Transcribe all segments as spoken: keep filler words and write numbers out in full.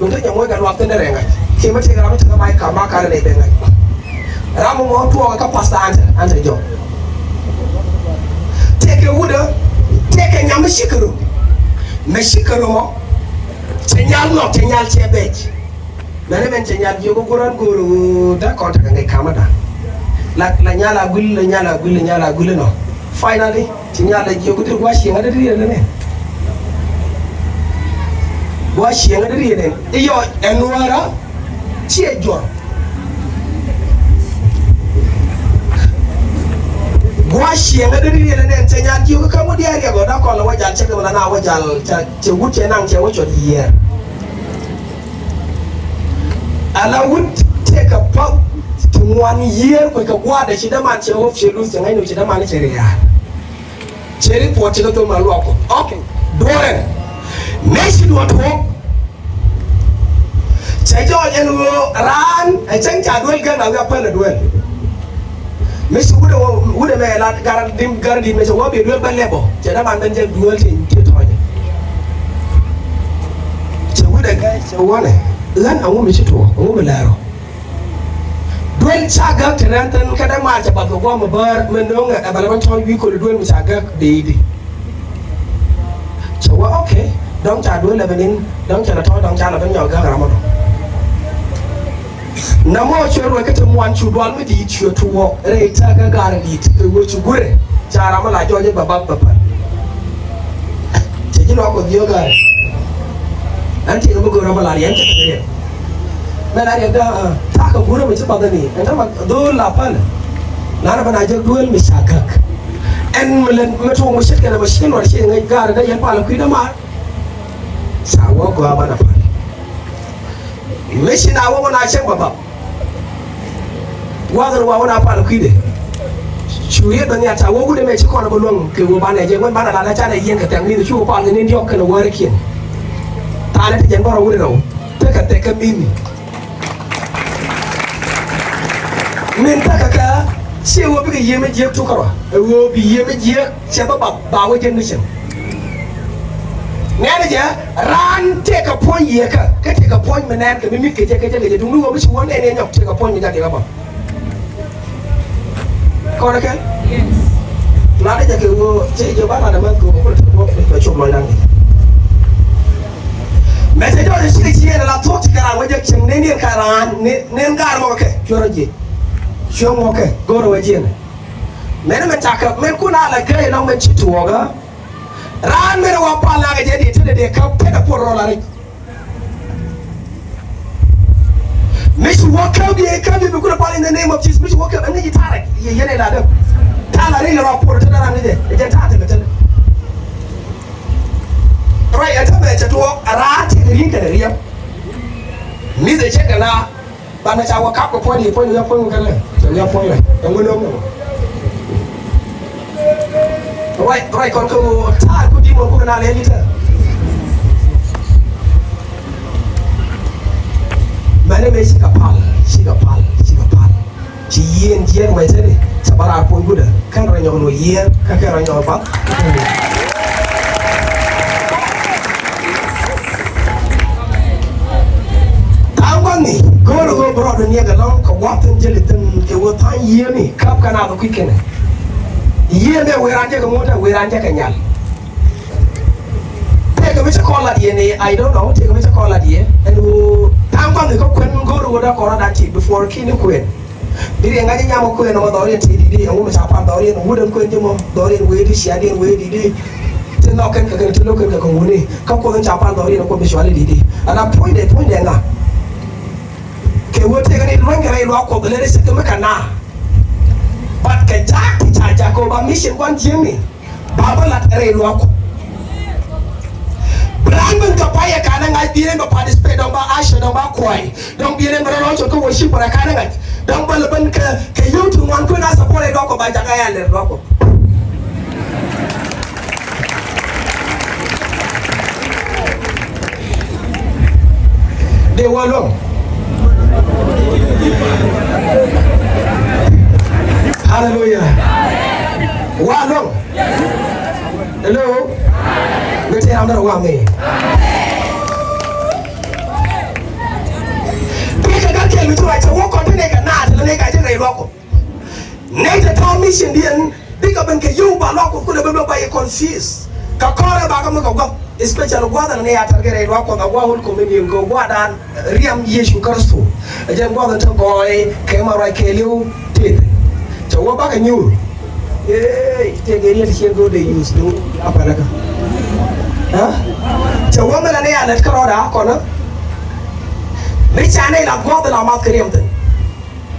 Nte nyɛ moc kɛ luak thi̱n rɛŋ ŋa̱c. Kiɛ mi tëëkɛ ram mi tekɛ mac ka̱m ma karɛ nɛy ben ŋa̱c. Ram mɔ tuɔɔkɛ kä pasta Ante, Ante Jɔk. Tëëkɛ wutdä, tëëkɛ nyam mi cikɛ rom. Mɛ cikɛ rom ɔ. Cɛ nyal nɔk, cɛ nyal cɛ bɛc. Mɛn mɛn cɛ nyal jiök kä guran go̱o̱r ɣöö dee kɔn tekɛ ŋäc kamäda. La, la nyal a guil, la nyal a guil, la nyal a guil nɔ. Finally, ci nyal a jiök kä dee gua̱a̱ cieŋä dee riet nɛ. Gua̱a̱ cieŋä dee riet nɛ. Iyɔ, ɛn wärä, ciɛ juɔr. Gua̱a̱ cieŋä dee riet nɛ, cɛ nyal jiök kä ŋut diaal riɛk ɔ, dee kɔn la wä jal cɛ kɛ wä la na wä jal, cɛ, cɛ wut cɛ naŋ cɛ wä cuɔt yiɛɛr. Ala wut tëëkɛ pa̱th ti ŋuan yiëër kuec kɛ gua̱a̱r dee ci däman cɛ wä fiɛ luth cɛ ŋäcni ci däman cɛ ria̱a̱r. Cɛ ri puɔt ci kɛ thom a luɔk Kuɔth. Ok. Duɔ̱ɔ̱rɛ. Mëë ci duɔ̱ɔ̱r tuɔɔk. Cɛ jɔɔc ɛn ɣöö raan ɛ cäŋ ca duel gɛn a wiak päl ɛ duel. Mi ci wut ɛ wä, wut ɛmɛ lat gar dim, gar dim mɛ cɛ wä bi duel bä lɛpɔ. Cɛ däman ben jɛ duel ti, ti tɔ̱ɔ̱cɛ. Cɛ wut ɛ gɛc cɛ wä nɛ. Ɣän aŋu mi ci tuɔɔk, aŋu mi lɛr ɔ. Duel ca gäk ti rɛn thin kä däman cɛ bath kɛ guɔm mi bäär mi no̱o̱ŋɛ ɛ bɛ lɛ ben tɔ̱ɔ̱c wi̱i̱ kol duel mi ca gäk dee i̱di. Cɛ wä, ok. Dɔ̱ŋ ca duel lɛ ben in, dɔ̱ŋ cɛ lɛ tɔ̱ɔ̱c, dɔ̱ŋ ca lɛ ben nyɔk gäk ram ɔ dɔ̱ŋ. Nɛmɔ cuɛ ruac kä ti ŋuan cu dual mi di̱i̱t cuɛ tuɔɔk rɛy tɛ̈kä ga̱r in di̱i̱t kɛ ɣöö cu gurɛ ca ram mi la jɔɔc i̱ bɛ bap bɛ päl. Cɛ ji̱ luaak Kuɔth jiök ga̱r. Ɛn tiɛɛk mi go̱o̱r ram mi la riɛn cɛ kɛ riɛn. Mɛ la riɛn kä, ah, ta̱a̱ kɛ gurɛ mi ci bath ni ɛn täämɛ dho̱o̱l la päl. La̱rä bä na jek duel mi ca gäk. Ɛn mi lät mi tuɔɔk mi ce̱tkɛ nɛ mi ci luɔt ci ŋäc ga̱r in dee yɛn pal kui̱dä maar. Ca wä gɔaa banɛ pal. Mi ci na wä wä na cäŋ bä bap. Gua̱a̱th in wa wä na pal kui̱dɛ. Cu riet bä nhial ca wä wut ɛmɛ ci kɔn bä luäŋ kɛ wä banɛ jɛ ŋuɛn banɛ lat la canɛ yiɛn kɛ thɛk mi̱th cu wä pal kɛ ni̱n diɔ̱k kɛnɛ wärikiɛn. Thaanɛ ti jɛn bä rɔ wut rɛw. Tekɛ thɛk kɛ mi̱ni. Min tekɛ kɛ ciɛ wä bikɛ yiëë mi jiäk tuk kärɔa. Ɛ wä bi yiëë mi jiäk. Cɛ bä bap ba wä jɛn mi cieŋ. Nɛnɛ jɛ raan tëëkɛ puɔ̱ny yieekä kä tëëkɛ puɔ̱ny mi nɛɛn kɛ mi mi̱th kɛ jɛ kɛ jɛ kɛ jɛ duŋni ɣöö mi ci wä nɛn yɛ nyɔk tëëkɛ puɔ̱ny mi jɛ tëëkɛ bä. Kɔn kɛn. Latdä jɛ kɛ ɣöö cɛ jɛ ba latdä mɛ kɛ ɣöö kɛ tëëkɛ puɔ̱ny mi cop lɔcdan kɛ. Mɛ cɛ jɔɔc cikɛ ci yɛn ala thuɔ̱k ti kɛ raan wä jɛ cieŋ nɛn yɛn kɛ raan nɛn gaar mɔkɛ cuɛ rɔ jiɛc. Cuɛ mɔkɛ go̱o̱rɛ wä jiɛn. Mɛn mɛ cakɛ mɛn kun a la gɛy nɔŋ mɛn ci tuɔɔkä. Raan mɛn wä pal lakɛ jɛ di tetdɛ dee käp tetdɛ puɔl rɔl a rɛc. Mi ci wä käp di käp di bi kun a pal in the name of Jesus. Mi ci wä käp ɛn ŋäc i̱ ta̱a̱ rɛc yɛ yɛn ɛ la däp. Ta̱a̱ la rɛc lɛ rɔ puɔl tetdɛ raan ni jɛ ɛ jɛn ta̱a̱ tetdɛ tetdɛ. Rɛc ɛ tämɛ cɛ tuɔɔk a raan tetdɛ ri̱n kɛnɛ riɛm. Mi cɛ cɛ kɛ la. Banɛ ca wä kap kɛ puɔ̱ny i̱ puɔ̱ny i̱ puɔ̱ny kɛ lɛ cɛ wiak puɔ̱ny lɛ. Ɛŋu nöm nöm. Ruac ruac kɔn kä ɣöö ta̱a̱ ku di̱t mɔ bukɛ na lɛ li̱tɛ. Mɛni mëë cikɛ pal cikɛ pal cikɛ pal. Ci yieen jiɛɛk mɛ teni cɛ bä raar puɔ̱ny gudä kɛn rɔ nyɔk luɔc yieen kä kɛn rɔ nyɔk bath. Tha̱a̱ŋ gua̱thni go̱o̱rä ɣöö bi rɔɔdɛ niɛk ɛlɔ̱ŋ kɛ gua̱th thi̱n jäli thi̱n kɛ ɣöö tha̱a̱ŋ yiëëni käp kɛ naath ɛ kui̱ kɛnɛ. Yiëë mëë wëë raan jɛ kɛ ŋot ɛ wëë raan jɛ kɛ nyal. Tëëkɛ mi cä kɔn lat yɛ ni, I don't know, tëëkɛ mi cä kɔn lat yɛ ɛn ɣöö tha̱a̱ŋ gua̱thni kä kuɛn go̱o̱rä ɣöö dee kɔn rɔɔdan ti before ki̱ni kuɛn. Bi riɛŋ ŋa̱c i̱ nyam ɔ kuëën ɔ dhɔriɛn ti di̱t i̱ ɛŋu mi ca pal dhɔriɛn wut ɛn kuëën ji̱ mɔ dhɔriɛn wee di̱t cia diɛn wee di̱t i̱. Ti nhɔk kɛn kɛ kɛn ti lo̱k kɛn kɛ kɛ wuni kä kuoth in ca pal dhɔriɛn ɔ kuoth bi cual i̱ di̱t i̱. Ɛn a puɔ̱nydɛ puɔ̱nydɛ ŋa. Kɛ wee tëëk ni luɔ̱ny kɛ rɛy luaak kuoth lɛ rɛy cɛ kɛ mi kɛ na. But kɛ jaak ti ca jaak kɛ wä ba mission gua̱n jiäkni. Ba bä lat rɛy luaak. Bi raan ben kɛ pay ɛ kanɛ ŋa̱c bi̱i̱n bɛ participate dɔ̱ŋ ba usher dɔ̱ŋ ba kuay dɔ̱ŋ bi̱i̱n bɛ rɔ lɔc cot kä worship rɛ kanɛ ŋa̱c dɔ̱ŋ bä lɛ ben kɛ kɛ yio̱w ti ŋuan kuën a support rɛy luaak kɔ ba jakä ɛ lɛr luaak kɔ. Dee wä luɔ̱ŋ. Hallelujah. Wä luɔ̱ŋ. Hello. Bete amdara wame. Cieŋdiɛn bikɛ ben kɛ yio̱w ba luaak Kuɔth kulɛ ben bä ba yɛ confuse. Kɛ kɔrɛ bakɛ mi kɛ gua̱th, especially gua̱th ɛn ni a tɛr kɛ rɛy luaak Kuɔth a gua̱th whole communion kɛ gua̱dan riɛm Yecu Kritho. Ɛ jɛn gua̱th ɛn te gɔɔy kɛ ma ruac kɛɛliw tëë. Cɛ wä bakɛ nyuur. Ee, tëë kɛ riet ciɛ go̱o̱r dee use duŋ a pɛlɛ kä. Ɛ? Cɛ wä mi la ni a lät kä rɔɔda kɔnä. Mi ca ni la gua̱th la math kɛ riɛm thin.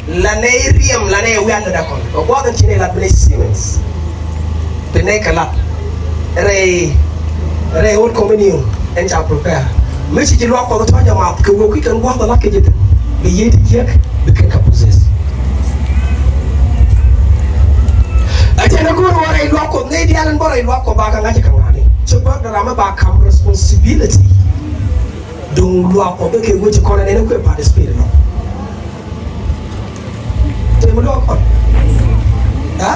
La nɛy riɛm, la nɛy wial ni dakɔn. Kɛ gua̱th in ci nɛy lat bi nɛy Siemens. Bi nɛy kɛ lat. Rɛy, rɛy whole communion ɛn ca prepare. Mi ci ji̱ luaak Kuɔth tɔ̱ jɛ math kɛ wee kui̱ kɛn gua̱th lat kɛ ji̱ thi̱n. Bi yiëë ti jiäk, bi kɛn kɛ possess. A cɛ ni go̱o̱r wä rɛy luaak Kuɔth, nɛy diaal in bä rɛy luaak Kuɔth ba kɛ ŋa̱c kɛ ŋa̱ni. Ci gua̱th dee ram mi ba ka̱m responsibility. Duŋ luaak Kuɔth bä kɛ wee ci kɔn ɛn ɛn kuɛ participate nɔ. Tëë mi luɔk kɔn. Ɛ?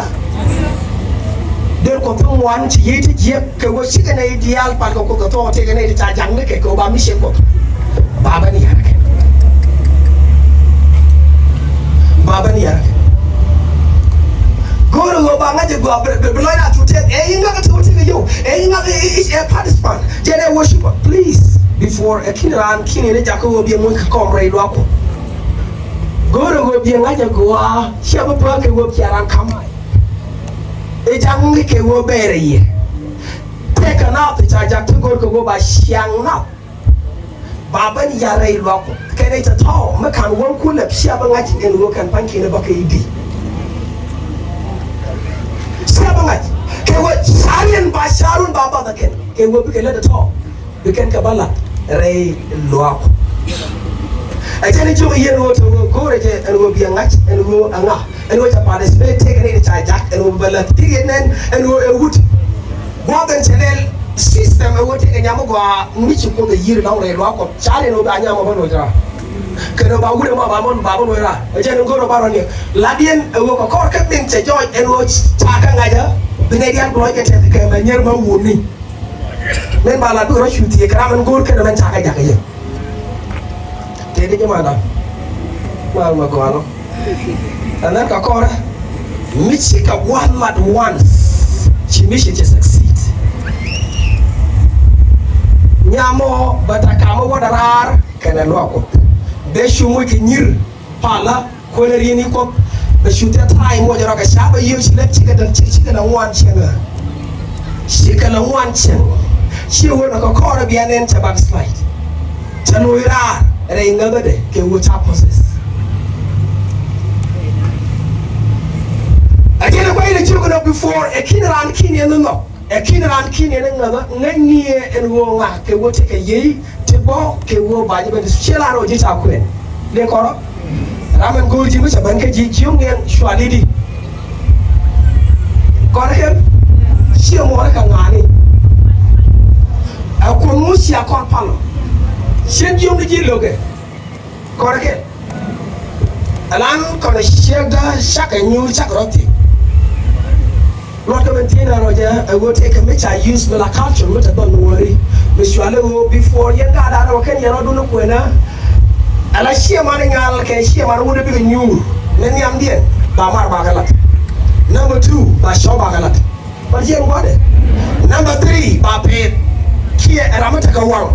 Dee Kuɔth ti ŋuan ci yiëë ti jiäk kɛ wee cikɛ nɛy diaal pal kɛ Kuoth kɛ thuɔk tëëkɛ nɛy ti ca jaŋ ni kɛ kɛ wee ba mi ciek Kuɔth. Ba ben yar kɛ. Ba ben yar kɛ. Go̱o̱rä ɣöö ba ŋa̱c ɛ gɔaa bi, bi, bi lɔcda cu tëk. Ɛ yi ŋa̱k ɛ ti wä ti kɛ yio̱w. Ɛ yi ŋa̱k ɛ, ɛ, ɛ, ɛ participant. Jɛn ɛ worshiper. Please. Before ɛ ki̱n raan ki̱n in ɛ jakä ɣöö bi ɛ muɔ̱ny kɛ kɔm rɛy luaak Kuɔth. Go̱o̱rä ɣöö biɛ ŋa̱c ɛ gɔaa, cia bi päk kɛ ɣöö cia raan ka̱m ay. I̱ ja̱ŋ kɛ ɣöö bɛɛrɛ yɛ. Tëëkɛ nath ca ja̱k ti go̱o̱r kɛ ɣöö ba ciaŋ nath. Ba ben yar rɛy luaak Kuɔth. Kɛn i̱ tɔ̱tɔ̱ mi ka̱n wäŋ kulɛ cia bi ŋa̱c ɛn ɣöö kɛn pa̱nykiɛn i̱ bä kɛ i̱di. Cia bi ŋa̱c kɛ ɣöö ca̱riɛn ba ca̱run ba bath ɛ kɛn kɛ ɣöö bikɛ lät ɛ tɔ̱. Bi kɛn kɛ bä la̱t rɛy luaak. Ɛ jɛn i̱ jiök i̱ yɛn ɣöö te ɣöö go̱o̱rɛ jɛ ɛn ɣöö biɛ ŋa̱c ɛn ɣöö aŋa ɛn ɣöö ca participate tëëkɛ ni ca ja̱k ɛn ɣöö bä la̱t ti yɛn nɛn ɛn ɣöö ɛ wut. Gua̱a̱th ɛn cɛ lɛl system ɛ ɣöö tëëkɛ nyam mi gɔaa mi ci Kuoth ɛ yi̱r lɔ̱ŋ rɛy luaak Kuɔth ca lɛl ɣöö ba nyam ɔ bä loc raar. Kɛn ɣöö ba wut ɛmɔ ba mɔn ba mɔn loc raar ɛ jɛn in go̱o̱rɛ ba rɔ niɛk. La̱tdiɛn ɛ ɣöö kɛ kɔr kä min cɛ jɔɔc ɛn ɣöö ca kɛ ŋa̱c ɛ bi nɛy diaal bi lɔc kɛ tɛth kɛ mɛ nyier mɛ wutni. Min ba la duɔ̱ɔ̱r cu thiee kɛ ram min go̱o̱r kɛn min ca kɛ jakä yɛ. Tëë di jɛ ma la mal ma gɔaa lɔ. Ɛn nɛn kɛ kɔrɛ mi ci kɛ gua̱a̱th lat once ci mi ci cɛ succeed. Nyamɔ bɛ ta kamä wä dɛ raar kɛnɛ luaak Kuɔth bɛ cu muc kɛ nyir palä. Kuënɛ rieni Kuɔth bɛ cu thia̱t ta̱a̱ i̱ muɔcɛ rɔ kɛ ca bɛ yio̱w ci lät cikɛ däl ci cikɛ lɛ ŋuan cieŋ. Cikɛ lɛ ŋuan cieŋ. Ci ɣöö nɔ kɛ kɔrɛ bia nɛn cɛ backslide. Cɛ lo̱c raar rɛy ŋäthädɛ kɛ ɣöö ca possess. Ɛ jɛn ɛ kuay lɛ ciök nɔ before ɛ ki̱n raan ki̱n yɛn nɔ. Ɛ ki̱n raan ki̱n yɛn ŋäthä ŋäc ni ɛ ɛn ɣöö ŋa̱ kɛ ɣöö tekɛ yiey ti bä kɛ ɣöö ba ji̱ ben ti ciel an ɣöö ji̱ ca kuɛn. Dee kɔrɔ ram ɛn go̱o̱r ji̱ mi cɛ ben kä ji̱ ji̱ ŋiɛn cuali di. Kɔrɔ kɛn ciɛ muɔrɛ kɛ ŋa̱a̱ni. Ɛ kuɔn ŋucia kɔn palɔ cien ji̱ ŋuci ji̱ lo̱kɛ. Kɔrɛ kɛn. Ɛlan kɔnɛ ciekdä cakɛ nyuur cakɛ rɔ thi̱n. Luɔtkɛ min thi̱n ɛ rɔ jɛ ɛ ɣöö tëëkɛ mi ca use mi la culture mi te dhɔl nuɔɔri. Mi cualɛ ɣöö before yɛn gaat da̱rɛ wä kɛn yɛn rɔɔdun ni kuënä. Ɛla ciɛ man i̱ ŋa̱l kɛ ciɛ man wundɛ bikɛ nyuur ni nhiamdiɛn ba mar bakɛ lat. Number two ba cɔw bakɛ lat. Ba jiɛn gua̱dɛ. Number three ba peth. Kiɛ ɛ ram mi tekɛ waŋ.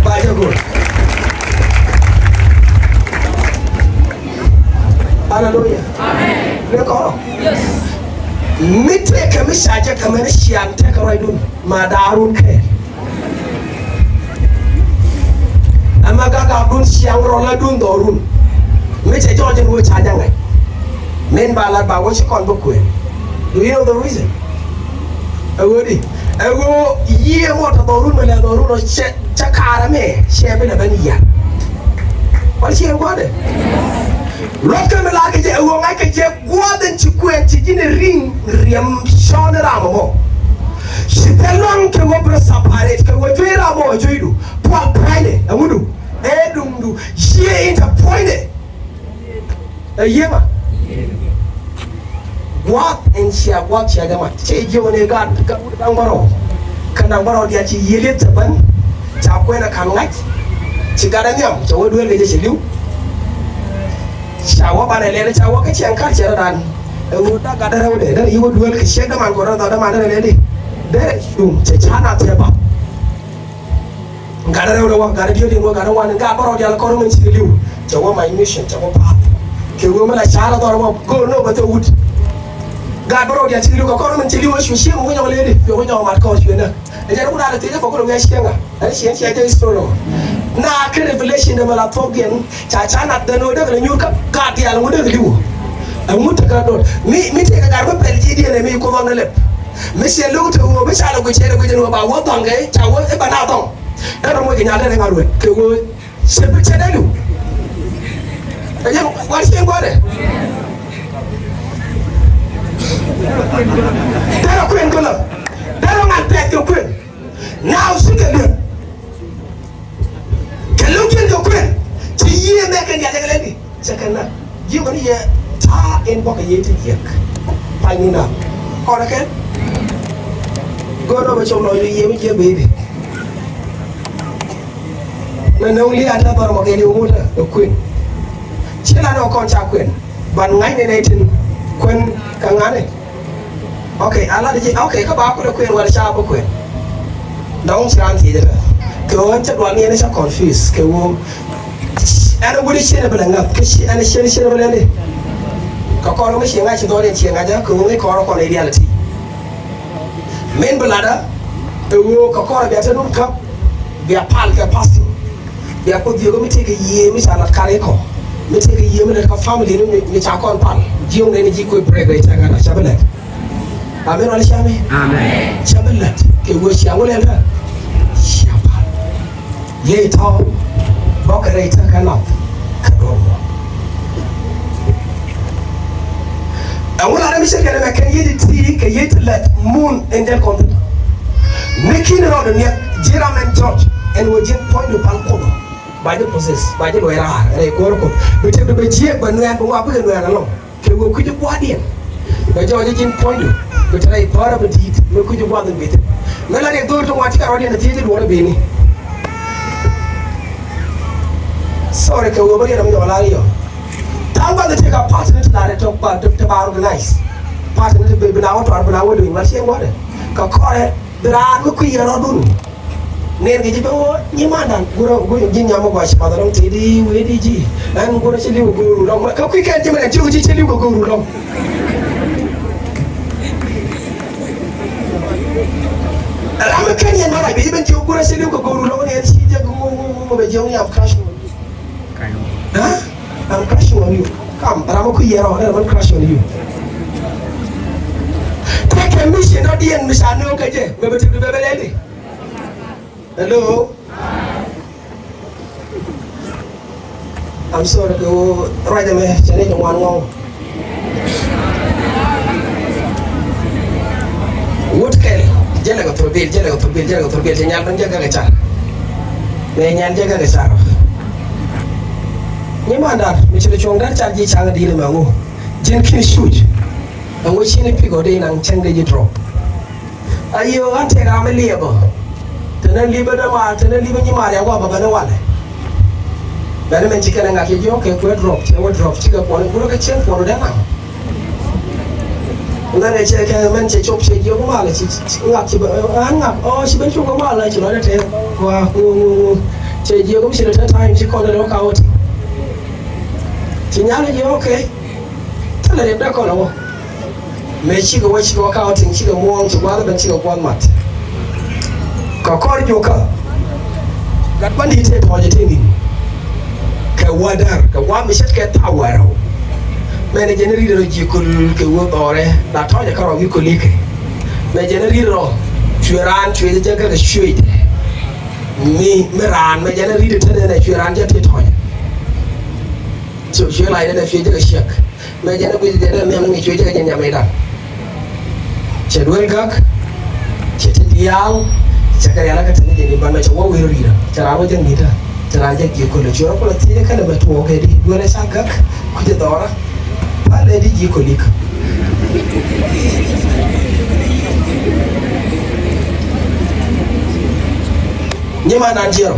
Ba jɛ go̱r. Hallelujah. Amen. Ni kɔrɔ. Yes. Mi tëëkɛ mi ca jɛ kɛ mɛn ciaŋ tëëkɛ rɔydun ma da̱a̱run kɛ. Ɛmɛ gak gakdun ciaŋ rɔl adun dhɔrun. Mi cɛ jɔɔc in wee ca jaŋɛ. Min ba lat ba wee ci kɔn bä kuëën. Do you know the reason? Ɛ ɣöö di? Ɛ ɣöö yiëë mɔ tɔ dhɔrun mi lɛ dhɔrun ɔ cɛ, cɛ kaarɛ mɛ cɛ bi lɛ ben yian. Wal ciɛ gua̱dɛ. Luɔt kä mi lar kɛ jɛ ɛ ɣöö ŋa̱c kɛ jɛ gua̱a̱th in ci kuɛn ci ji̱n ɛ ri̱ŋ riɛm cɔɔl ram ɛmɔ. Ci thil luaŋ kɛ ɣöö bi rɔ separate kɛ ɣöö juey ram ɛmɔ ɛ jueydu. Pual pua̱nyni ɛŋudu ɛ duŋdu ciɛ in te puɔ̱nyni. Ɛ yiëŋa gua̱a̱th in cia gua̱a̱th cia jɛ mat ci jiök ni gat gat wut da̱ŋ bärɔw. Kɛn da̱ŋ bärɔw diaal ci yiëë lieth te ben ca kuɛn ɛ ka̱n ŋa̱c. Ci gat ɛ nhiam cɛ wä duel kɛ jɛ ci li̱w. Ca wä banɛ lɛl ca wä kä cɛn kar cɛ rɔ dan. Ɛ ɣöö dak gat därɛ wä dee därɛ yi wä duel kɛ ciek däman kɔ rɔ dhɔ däman därɛ lɛl di. Därɛ cuŋ cɛ ca na thiɛ ba. Gat därɛ wä dee wä gat diet in wä gat wan gat bärɔw dial kɔr min ci liw. Cɛ wä my mission cɛ wä path. Kɛ ɣöö mi la ca rɔ dhɔ rɔ wä go̱o̱r ni wä bä thɛ wut. Gat bärɔw dial ci liw kɛ kɔr min ci liw ɛ cu ciek mi wä nyɔk lɛl di. Cuɛ wä nyɔk mat kɔr cuɛ nä. Ɛ jɛn wä daal ɛ thiec ɛ fɔk kɛ wä ciek ɛ. Ɛ ciɛn cia jɛ history nɔ. Na kä revelation dɛ mɛ la thok diɛn ca ca nat dɛn wä dek lɛ nyur kä gat dial ŋu dek liw. Ɛŋu tekɛ dot mi mi tekɛ gat mi pɛl ji̱ diɛn ɛ mi kuth ɔn lɛp. Mi ciɛ lo̱k te wä mi ca lɛ guic cɛ lɛ guic ɛn wä ba wä dhɔŋ kɛ ca wä i̱ ba na dhɔŋ. Dɛn rɔ moc kɛ nyal dɛn ɛ ŋa̱r wɛ kɛ wä cɛ bi cɛ dɛ liw. Ɛ jɛn war ciɛn gua̱dɛ. Dɛn rɔ kuɛn kɛ lä dɛn rɔ ŋa̱n pɛth kɛ kuɛn. Now cikɛ li̱em. Kɛ lo̱kiɛn kɛ kuën ci yiëë mɛ kɛn diaal jɛ kɛ lɛni cɛ kɛn na. Ji̱ wä ni yɛ ta̱a̱ in bɔkɛ yiëë ti jiɛk. Pal ni na kɔn kɛn. Go̱o̱r rɔ bɛ cɔm lɔ yiëë mi jiɛk bɛ i̱ bi. Mɛ nöŋ liaat la bär mɔ kɛ li̱em mut ɛ kuën. Ci la nɔ kɔn ca kuën. Ban ŋa̱cnɛ nɛy tin kuën kä ŋa̱cnɛ. Ok, a lat ji̱ ok kä ba kulɛ kuën wala ca bä kuën. Dɔ̱ŋ ci raan thiecä kɛ kɛ ɣöö cä dual ni ɛn cä confuse kɛ ɣöö ɛn wut i̱ ciën ɛ bi lɛ ŋa̱th kä ci ɛn ciën ciën ɛ bi lɛ ni. Kɛ kɔn mi ci ŋa̱c ci dhɔl in ci ŋa̱cä kɛ ɣöö ŋi̱ kɔn kɔn in reality. Min bi latdä ɛ ɣöö kɛ kɔn bia te dun käp bia pal kɛ fasting. Bia kuoth jiök mi tëëkɛ yiëë mi ca lat kar ikɔ mi tëëkɛ yiëë mi lät kä family ni mi ca kɔn pal jiök nɛn ji̱ kuec break rɛy tɛ̈k ɣän a ca bi lɛt. Amen wala ca mi? Amen. Ca bi lɛt kɛ wee cia wä lɛl kä cia pal. Yee tɔ̱ bɔkɛ rɛy tɛ̈k kä nath kä duɔ̱ɔ̱r mɔ. Ɛŋu la rɛm cɛ kɛnɛ mɛ kɛn yet ti kɛ yet ti lɛt mun in jɛn kɔn thi̱n. Mi ki̱n rɔɔdɛ niɛk ji̱ ram ɛn judge ɛn wee ji̱n puɔ̱nydu pal Kuoth. Ba ji̱ possess ba ji̱ luɔc raar rɛy kuäär Kuoth. Bi tëkdu bɛ jiɛɛk bɛ nuɛɛn bi ŋuak bikɛ nuɛɛn ɛlɔ̱ŋ. Kɛ wee kui̱c i̱ gua̱a̱r diɛn bɛ jɔɔc i̱ ji̱n puɔ̱nydu bi te rɛy päärä bi di̱i̱t mi kui̱c i̱ gua̱a̱r in bi thi̱n. Mi la riɛk dho̱r ti ŋuan ti kɛ rɔɔdiɛn ɛ thiec i̱ duɔ̱ɔ̱r i̱ beni. Sorry kɛ wee bä riɛn ɛm nyɔk la̱r yɔ. Tha̱a̱ŋ gua̱th ɛ tëëk a party ni ti la̱r ɛ tɔk ba te ba organize. Party ni ti bi na wä tɔar bi na wä duny ba cieŋ gua̱dɛ kɛ kɔrɛ bi raan mi kui̱ yɛ rɔɔdun. Ner kɛ ji̱ ben wä nyi mandan gurä gurä ji̱ nyam mi gua̱c path ɛlɔ̱ŋ tëë di wee di ji̱. Ɛn gurä ci li̱w kɛ go̱o̱ru lɔ̱ŋ kä kui̱ kɛn ji̱ mɛ ɛn ci wä ji̱ ci li̱w kɛ go̱o̱ru lɔ̱ŋ. Ram mi ken yɛn mara bi ben jiök gurɛ ci liw kɛ go̱o̱ru lɔŋ ni ɛn ci jɛ ŋu ŋu ŋu bɛ jiök ni am crushing on you. Huh? I'm crushing on you. Kam ram mi ku yɛrɛ ɔn ram mi crush on you. Tekɛ mission dɔ diɛn mi ca nööŋ kɛ jɛ mɛ bɛ tëk di bɛ bɛ lɛli. Hello. I'm sorry kɛ ɣöö ruac ɛmɛ cɛ ni jɛ ŋuan ŋɔ̱ŋ. Wut kɛl jälɛ kɛ thurbil jälɛ kɛ thurbil jälɛ kɛ thurbil cɛ nyal ben jɛ gäk kɛ car. Mɛ nyal jɛ gäk kɛ car. Nyi mandat mi ci lɛ cuɔ̱ŋ dat car ji̱ ca̱ŋ di̱i̱n ɛmɛ ŋu ji̱n ki̱n cuc. Ɛŋu ci ni pik ɔ dee naŋ cäŋ dee ji̱ drop. Ayo an tëë ram mi liɛpä. Te nä lipä dämaar te nä lipä nyimaar ya gua̱a̱p bä bä ni walɛ. Bɛn mɛn ci kɛn ɛ ŋak ci jiɔk kɛ kuɛ drop cɛ wä drop cikɛ kuɔn gurä kä cieŋ kuɔn dee ŋak. Ŋa̱n ɛ cɛ kɛ mɛn cɛ cop cɛ jiɔk malɛ ci ŋak ci bä an ŋak ɔ ci ben cop kɛ malɛ ci lɔcdɛ te kua ŋu ŋu ŋu. Cɛ jiɔk mi ci lɛ te time ci kɔn dee dee wä ka wä ti. Ci nyal jiɔk kɛ. Thilɛ riɛp dee kɔn ɛ wä. Mëë cikɛ wä cikɛ wä ka̱n wä ti̱ŋ cikɛ muɔ̱ɔ̱ŋ ci gua̱a̱th ben cikɛ gua̱a̱th mat. Kɛ kɔr jukä gat gua̱n di̱t tëë tɔ̱ɔ̱c ɛ tëë ni̱n. Kɛ wädär kɛ gua̱a̱th mi ce̱tkɛ thaw wärä. Mɛn ɛ jɛn ri̱t rɔ ji̱ köl kɛ wä dhɔrɛ la tɔ̱ɔ̱c ɛ kärɔ̱ wi̱i̱ köl ikɛ. Mɛ jɛn ri̱t rɔ cuɛ raan cuɛ jɛ jɛ gɛkɛ cuɛ jɛ. Mi mi raan mɛ jɛn ri̱t tëë nɛn ɛ cuɛ raan jɛ tëë tɔ̱ɔ̱c. Cuɛ cuɛ lac dee nɛ cuɛ jek a ciɛk. Mɛ jɛn a guic dee nɛ nhiam ni cuɛ jek a jɛ nyam idan. Cɛ duel gak. Cɛ ti diaal. Cɛ kɛ rial a kɛ tɛn ni jɛ ni ban mɛ cɛ wä wi̱r ri̱rä. Cɛ raan wä jek ni̱tä. Cɛ raan jek ji̱ kolɛ cuɛ rɔ kulɛ thiec kɛn mɛ tuɔɔk kɛ di duel a ca gak. Kucɛ dhɔra. Pal ɛ di ji̱ kolik. Nyiman an jiɛrɔ.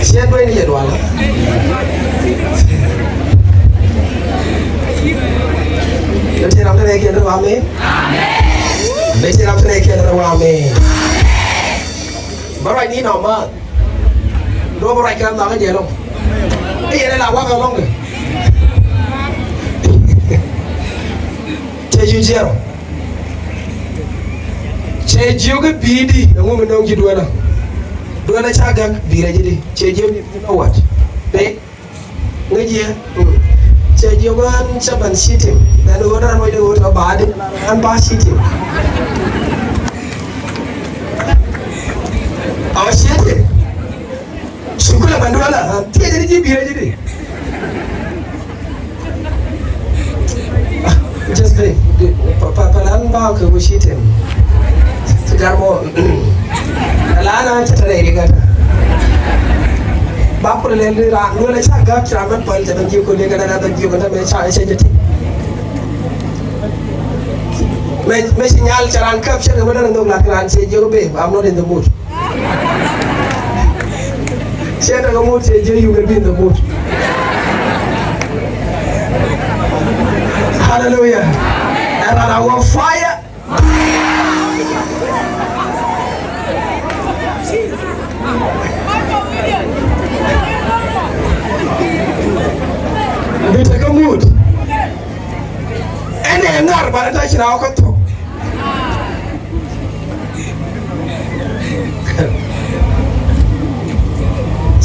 Tiɛt duec ni jɛ dual. Lɛ ti ram tɛnɛ kiɛn rɛ wa mɛ. Lɛ ti ram tɛnɛ kiɛn rɛ wa mɛ. Bä ruac ni nɔ ma. Dɔɔ bä ruac kɛ ram dhak jɛ lɔŋ. I̱ yɛn ɛ la wak ɛ lɔŋ kɛ. Cɛ jiök jiɛɛr ɔ. Cɛ jiök i̱ bi̱i̱ di ɛŋu mi nöŋ ji̱ dueelä. Dueelä ca gäk bi̱i̱ rɛ ji̱ di. Cɛ jiök i̱ you know what? Bɛ ŋäc yɛ. Mm. Cɛ jiök ɣän cä ben citing. Then ɣöö dan wec di ɣöö tɔ ba̱a̱di. Ɣän ba citing. Ɔ citing. Cukula banduala, ah, tiɛ jadi ji̱ biɛ jadi. Ah, just play. Pa, pa, pa lan ba ke wo shiten. Ti gar mo. Ala na ta tare riga ta. Ba ku le le ra, no le cha ga cha man pal ta ban ji ko le ga na ban ji ko ta me cha cha jati. Me, me signal cha ran kap cha ga na ndo la ran che jo be. I'm not in the mood. Cɛ tekɛ mood, cɛ jiɛ, you will be in the mood. Hallelujah. Ɛn ran a wä fire. Bi tekɛ mood. Ɛn ɛ ŋar ba rɛ ta ci na wä kä thok.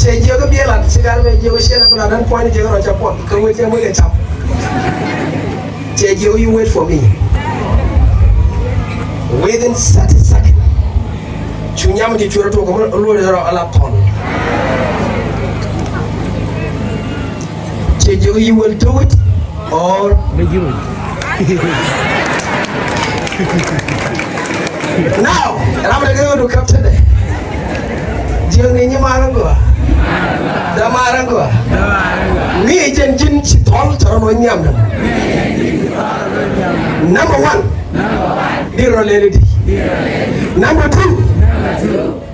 Cɛ jiök i̱ biɛ lat ci gat mɛ jiök i̱ ciɛ na bi lat ɛn puɔ̱ny jiök rɔ ca puɔt kɛ wee cɛ wee cam. Cɛ jiök i̱ you wait for me. Within thirty seconds. Cu nyam ji̱ cuɛr tuɔk kɛ mɔ luɔt rɔ ala thɔn. Cɛ jiök you will do it or now, ram rɛ gɛ du kap tɛdɛ. Jiök ni nyi mar ŋuɔ. Da mar ŋuɔ. Mi jɛn ji̱n ci thɔl tɔrɔ nɔ nyam nɔ. Number one. Di rɔ lɛli di. Number two.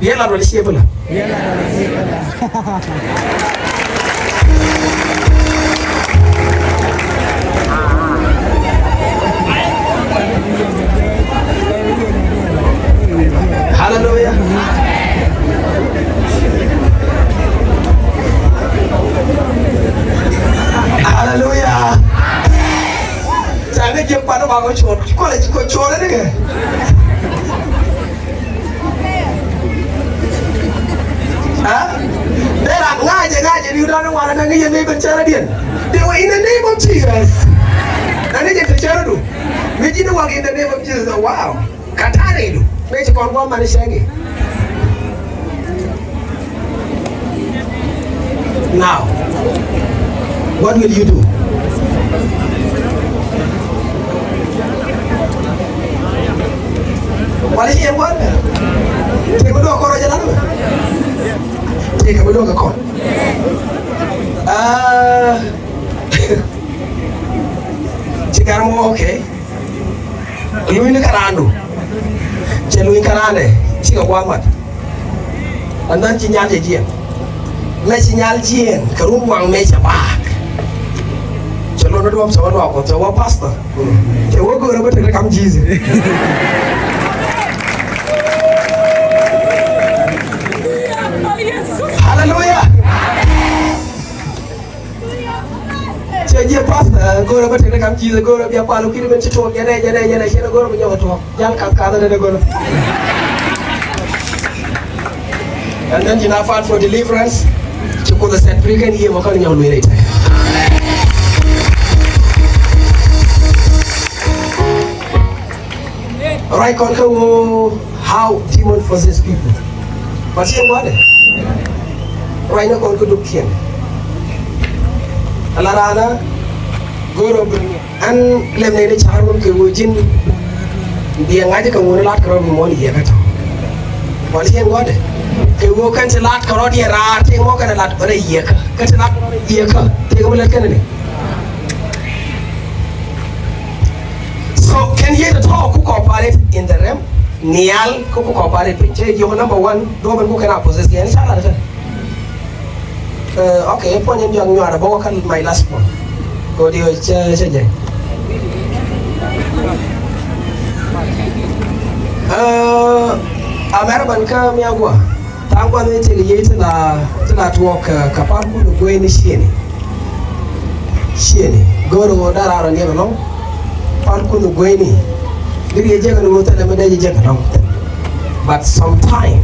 Biɛ lat wala ciɛ bi lat. Hallelujah. Hallelujah. Ca ni jiɛ kuat ba ko cuɔt. Kɔlɛ ci ko cuɔt ni kɛ. Aa? Dee ran ŋa̱cɛ ŋa̱cɛ ni dɔ̱ŋ ni wanɛ ni yɛn ni ben cärä diɛn. Dee wä in the name of Jesus. Na ni jɛ te cärä du. Mi ji̱n wak in the name of Jesus. Wow. Ka ta̱a̱ rɛy du. Mëë ci kɔn gua̱a̱th man cäŋ i̱. Now, what will you do? Wala ci yɛn gua̱a̱th mɛ? Tëëkɛ mi duɔ̱k kɔn rɔ jɛ la̱t mɛ? Tëëkɛ mi duɔ̱k kɛ kɔn. Ah, ci gar mɔ, okay. Luny ni kä raandu. Cɛ luny kä raandɛ cikɛ gua̱a̱th mat. And then ci nyal cɛ jiɛn. Mɛ ci nyal jiɛn kɛ run waŋ mɛ cɛ baak. Cɛ luɔt ni duɔ̱ɔ̱p cɛ wä luaak Kuɔth cɛ wä pastor. Cɛ wä go̱o̱rä bä tekɛ kam Jesus. Hallelujah. Cɛ jiɛ pastor, go̱o̱rä bä tekɛ kam Jesus, go̱o̱rä bia kual kui̱dɛ ben ci tuɔɔk jɛnɛ jɛnɛ jɛnɛ, cɛ go̱o̱rä bä nyɔk tuɔɔk. Jal kath kath dee go̱o̱rä. And then ci na fight for deliverance. Ci Kuoth ɛ set free kɛn yiëë mɔ kɔn nyɔk lueel ɛ tɛk. Ruac kɔn kä ɣöö how demon possess people. But yɛn gua̱dɛ ruac ni kɔn kä dukkiɛn. Ala rana go̱o̱r ɔ ben ɛn lɛm nɛy ni ca̱r wun kɛ ɣöö ji̱n biɛ ŋa̱c kɛ ŋun lat kɛ rɔ̱ bi muɔ̱n yiëë kä tɔ̱. But yɛn gua̱dɛ kɛ ɣöö kɛn ti lat kɛ rɔ̱ diɛ raar ti mɔ kɛn lat bä rɛ yiëë kä kɛn ti lat kɛ rɔ̱ rɛ yiëë kä ti kɛ mi lät kɛn ni. So kɛn yet a tɔ̱ ku cooperate in the realm. Nial ku ku cooperate piny. Cɛ jiök number one, duɔ̱p in ku kɛn a possess yɛn ca lat kɛn. Eh, okay, puɔ̱ny in jɔak nyuaar bä wä kä my last point. Kɛ ɣöö diɛ cɛ, cɛ jɛ. Eh, a mɛrɛ ban kä mi a gua̱a̱. Tha̱a̱ŋ gua̱a̱th ni tëëkɛ yiëë ti la, ti la tuɔɔk kɛ, kɛ pa̱a̱r kun ɛ gueyni ciëni. Ciëni. Go̱o̱rɛ ɣöö dee raar ɔ niɛk ɛlɔ̱ŋ. Pa̱a̱r kun ɛ gueyni. Di riɛ jek ɛn ɣöö thilɛ mi dee jɛ jek ɛlɔ̱ŋ. But sometime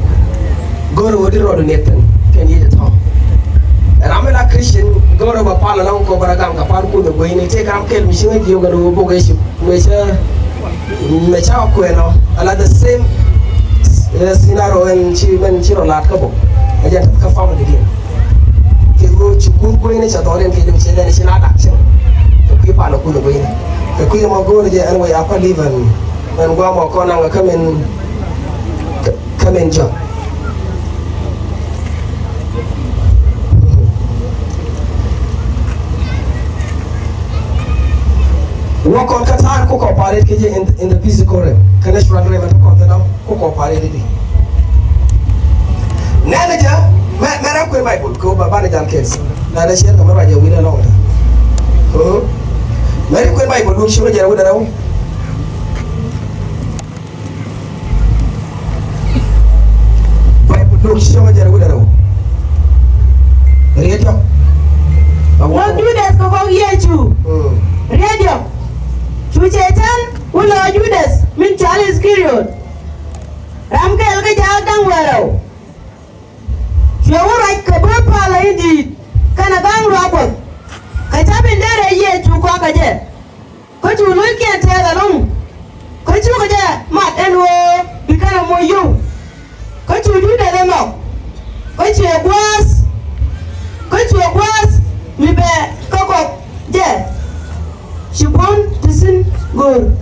go̱o̱rɛ ɣöö di rɔɔdu niɛk thi̱n kɛn yiëë ti tɔ̱. Ram mi la Christian go̱o̱rɛ bɛ pal ɛlɔ̱ŋ kɛ ɣöö bɛ rɔ gam kɛ pa̱a̱r kun ɛ gueyni. Tëëkɛ ram kɛl mi ci ŋäc jiök ɛn ɣöö bok ɛ ci mëë cä, mëë cä kuɛn ɔ ala the same, eh, scenario ɛn ci, mɛn ci rɔ la̱t kä bok. Ɛ jɛn kä family diɛn. Kɛ ɣöö ci kuth gueyni cɛ dhɔriɛn kɛ jɛ cɛ lɛn ci na dak cieŋ. Kɛ kui̱ pal ɛ kun ɛ gueyni. Kɛ kui̱ mɔ go̱o̱r jɛ ɛn wec a kɔ live ɛn, ɛn gua̱a̱ mɔ kɔn naŋ kä min, kä min jɔk. Wä kɔn kä ta̱a̱ ku kɔparɛt kɛ jɛ in, in the physical realm. Kä natural realm ɛ tɔ kɔn thil dɔ̱ŋ ku kɔparɛt di. Nɛnɛ jɛ mɛ, mɛ rɛ kuën Baibol kɛ wä ba banɛ jal kɛs. Na dɛ ciɛr kɛ mɛ ruacɛ wi̱n ɛlɔŋ. Mɛ rɛ kuën Baibol duŋ ci mɛ jɛ rɛ wi̱n ɛlɔŋ. Baibol duɔ̱k ciöŋä jɛn wi̱cdɛ rɛw. Riet jɔk. Wä Judas kɛ kɔk Yecu. Mm. Riet jɔk. Cu Cɛytan wä lɔ Judas min cɔal Iskariot, ram kɛl kä jaak da̱ŋ wäl rɛw. Cuɛ wä ruac kɛ bä palä in di̱i̱t kɛnɛ ga̱ŋ luaak Kuɔth. Kɛ ca̱p in derɛ Yecu kɔakä jɛ. Kä cu lo̱ckiɛn tɛth ɛlɔ̱ŋ. Kä cukɛ jɛ mat ɛn ɣöö bi kɛn ɛ moc yio̱w. Kä cu Judas ɛ nhɔk. Kä cuɛ gua̱a̱th. Kä cuɛ gua̱a̱th mi bɛ kä kɔk jɛ. Ci buɔ̱n ti thi̱n go̱o̱r.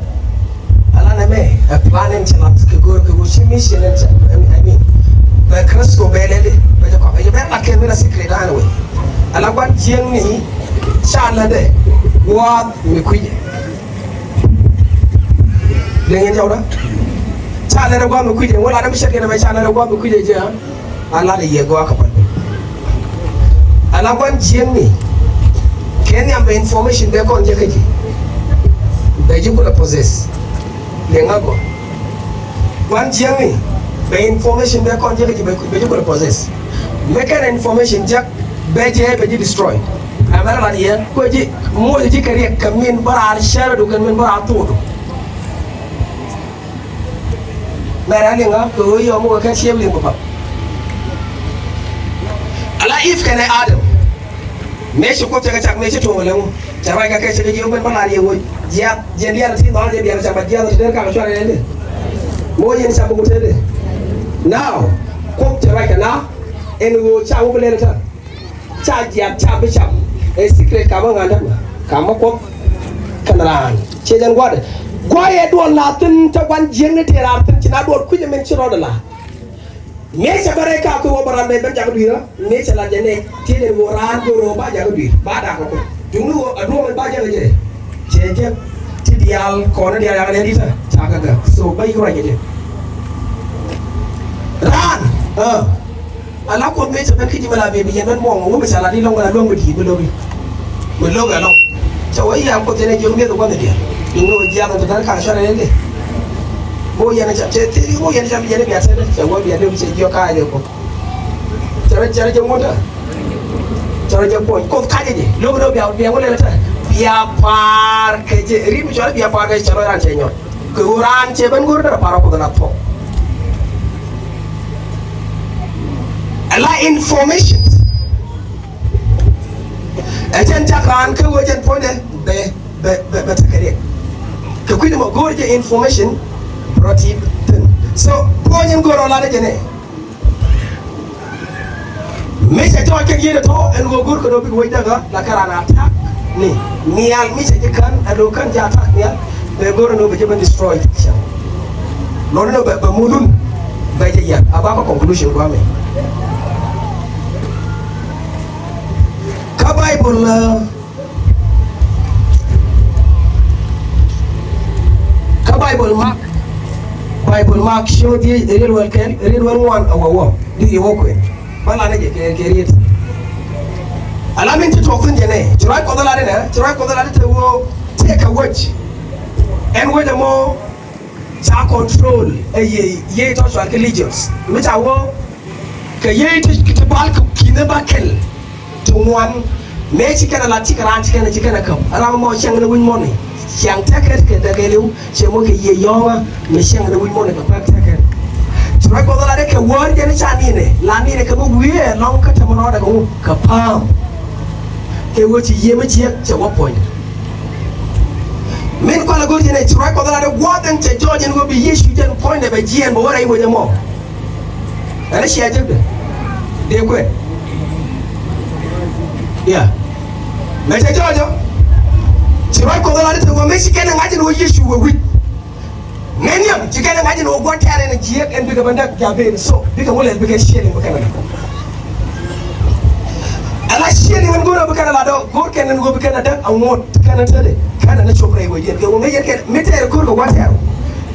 Ala nɛmɛ ɛ plan in ci lat kɛ go̱o̱r kɛ ɣöö ci mission in ci, I mean, bɛ Kritho bɛ lɛli bɛ jɛ kɔk. Ɛ jɛ bɛ lat kɛ mi la secret anyway. Ala gua̱n jiäkni ca lätdɛ gua̱a̱th mi kui̱cɛ. Liŋ in jɔwdä. Ca lɛt ɛ gua̱a̱th mi kui̱cɛ, ŋuɔ̱t lat däm cɛ kɛn ɛmɛ ca lɛt ɛ gua̱a̱th mi kui̱cɛ jɛ, a lat ɛ yɛ gɔaa kɛ pal. Ala gua̱n jiäkni kɛ nhiam bɛ information bɛ kɔn jɛ kä ji̱. Bɛ ji̱ kulɛ possess. Liŋ a gɔaa. Gua̱n jiäkni bɛ information bɛ kɔn jɛ kä ji̱ bɛ, bɛ ji̱ kulɛ possess. Mëë kɛn information jɛ bɛ jɛ bɛ ji̱ destroy. Ɛmɛ lat yɛ kuɛ ji̱ moc ji̱ kɛ riɛk kɛ min bä raar cärä du kɛn min bä raar thok du. Mɛrɛ liŋä kɛ ɣöö yɔm wä kɛ ciɛp liŋ bä pap. Ala Eve kɛnɛ Adam. Mëë ci Kuoth cɛ kɛ cak mëë ci tuɔɔk lɛ ŋu cɛ ruac kɛ kɛ cɛ kɛ jiök ben bä lar yɛ ɣöö jiath jiɛn diaal ti nhɔaal jɛ biɛl cak bä jiath ti der kakɛ cuarɛ lɛ. Ŋu yɛn cak bä ŋu tëëdɛ. Now Kuoth cɛ ruac kɛ na ɛn ɣöö ca wä bi lɛl ɛ tän. Ca jiak ca bi cam. Ɛ secret kamä ŋa̱n dämɛ kamä Kuoth kɛnɛ raan. Ciɛ jɛn gua̱dɛ gua̱yɛ duɔl la thi̱n te gua̱n jiäkni tëë raar thi̱n ci na duɔl kui̱c ɛmɛn ci rɔɔdɛ la. Mëë cɛ bä rɛy ka kui̱ wä bä ram bɛ ben jakä dui̱rä mëë cɛ la jɛ nɛy tiee jɛn wä raan go̱o̱r wä ba jakä dui̱r ba dakä Kuoth. Duŋni wä a duɔ̱ɔ̱m ba jakä jɛ cɛ jɛ ti diaal kɔn diaal yakä nɛy di̱tä ca kä gäk so ba yik ruac jɛ jɛ. Raan. Ala Kuoth mëë cɛ ben kä ji̱ mi la biɛ bi yɛn ben muɔŋ wä mi ca lat i̱ lɔ̱ŋ wala luäŋ mi di̱i̱t mi lo̱k i̱ mi lo̱k ɛlɔ̱ŋ. Cɛ wä i̱ a Kuoth yɛn ɛ jiök mi̱eth ɛ gua̱th ɛ diaal i̱ ŋot jiath ɛn te tɛn ka̱n cuarɛ ɛn dee. Ŋot yɛn ɛ ca cɛ thil i̱ ŋot yɛn ɛ ca bi yɛn ɛ bia tɛn dee cɛ wä bia dee cɛ jiök ka̱a̱c ɛ Kuoth. Cɛ rɔ cɛ rɔ jɛ ŋot ɛ cɛ rɔ jɛ puɔ̱ny Kuoth ka̱cɛ jɛ lo̱k ɛ dee bia bia ŋot lɛl ɛ tɛn bia pa̱a̱r kɛ jɛ ri̱t mi cuarɛ bia pa̱a̱r kɛ cɛ rɔ ran cɛ nyɔt. Kɛ ɣöö raan cɛ ben go̱r derɛ parɔ Kuoth la thuɔ̱k. Ala information. Ɛ jɛn cak raan kä ɣöö jɛn puɔ̱nydɛ bɛ bɛ bɛ bɛ tekɛ riɛk. Kɛ kui̱dɛ mɔ go̱r jɛ information brought it thin. So puɔ̱ny in go̱r ɔ lat ɛ jɛn ɛ. Mi cɛ jɔɔc kɛn yiëëdɛ tɔ̱ ɛn ɣöö go̱rkɛ do̱ bik wec däkä la kɛ raan attack ni nhial mi cɛ ji̱ kän ɛn ɣöö kän ji̱ attack nhial. Bɛ go̱r ɛn ɣöö bɛ ji̱ ben destroy cɛ. Lɔni nɔ bɛ bɛ mudun bɛ jɛ yɛn a bakɔ conclusion guamɛ. Kä Bible. Kä Bible Mark, Bible Mark cio̱o̱k dhiec riet wäl kɛl riet wäl ŋuan a wä wä di yɛ wä kuɛn. Bä lanɛ jɛ kɛ kɛ riet. Ala min ci tuɔɔk thi̱n jɛ nɛ, ci ruac Kuɔth ɛ lat inɛ, ci ruac Kuɔth ɛ lat i̱ te ɣöö tëëkɛ wec. Ɛn wec ɛmɔ ca control ɛ yiëë, yiëë tɔ̱ cɔal kɛ legions. Mi ca wä kɛ yiëë ti, ti bal kɛ ki̱n ɛ ba kɛl ti ŋuan. Mëë ci kɛn ɛ lat, cikɛ raan ci kɛn ɛ, ci kɛn ɛ käp. Ɛ ram ɛmɔ cäŋ ni wi̱c mɔni. Ciaŋ tɛkɛt kɛ däk ɛ li̱w, cɛ moc kɛ yiëë yɔ̱ɔ̱ŋä mi cäŋ ni wi̱c mɔni kɛ pɛk tɛkɛt. Ci ruac Kuɔth ɛ lat i̱ kɛ wäär jɛn i̱ ca ninɛ, la ninɛ kɛ mi wiee ɛlɔ̱ŋ kä tɛmɛ rɔɔdɛ kɛ ŋu, kɛ pääm. Kɛ ɣöö ci yiëë mi ciek cɛ wä puɔ̱ny. Min kualɛ go̱r jɛn ɛ, ci ruac Kuɔth ɛ lat i̱ gua̱a̱th ɛn cɛ jɔɔc ɛn ɣöö bi Yecu jɛn puɔ̱nydɛ bɛ jiɛɛn bɛ wä rɛy wec ɛmɔ. Ɛn cia jek dɛ dee kuɛn. Ya. Mɛ cɛ jɔɔcɔ. Ci ruac Kuɔth ɛ lat i̱ te wä mëë ci kɛn ɛ ŋa̱c ɛn ɣöö Yecu wä wi̱c. Mɛ nhiam ci kɛn ɛ ŋa̱c ɛn ɣöö gua̱n tɛ̈r ɛn ɛ jiääk ɛn bikɛ bä näk ja̱ ben so bikɛ wä lɛl bikɛ ciëël in bikɛn ɛ näk. Ala ciëël in ɣän go̱r ɛ bikɛn ɛ lat ɔ go̱r kɛn ɛn ɣöö bikɛn ɛ däk aŋot kɛn ɛ tetdɛ kɛn ɛ ni cop rɛy wec yɛn kɛ ɣöö ŋäc yɛn kɛn mi tɛɛr ko̱r kɛ gua̱n tɛ̈r.